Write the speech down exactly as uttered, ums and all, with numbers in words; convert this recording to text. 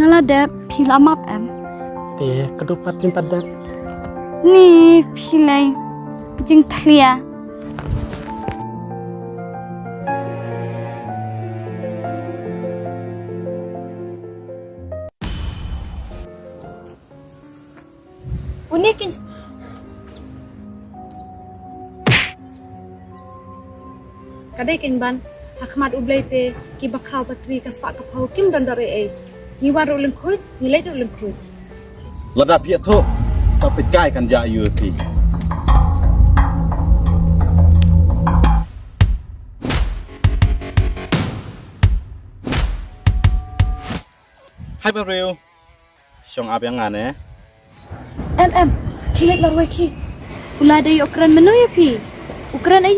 Nga la dep, phi la map em? Te, kadu pat phim pat dep? Ni phi lei jingthlia. Une kin ka dei kin ban ha khmat U Blei te ki bakhraw patri ka spah ka phew kim don dor ei ei. Ngi wan ruh lyngkhuid, ngi leit ruh lyngkhuid. Lada phi ïathuh, sa peit kai kan jah ïa phi. Hai ba briew. Shong ap ïa nga ne. Em em, ki leit marwei ki. U la dei u kren mynno ïa phi? U kren ei?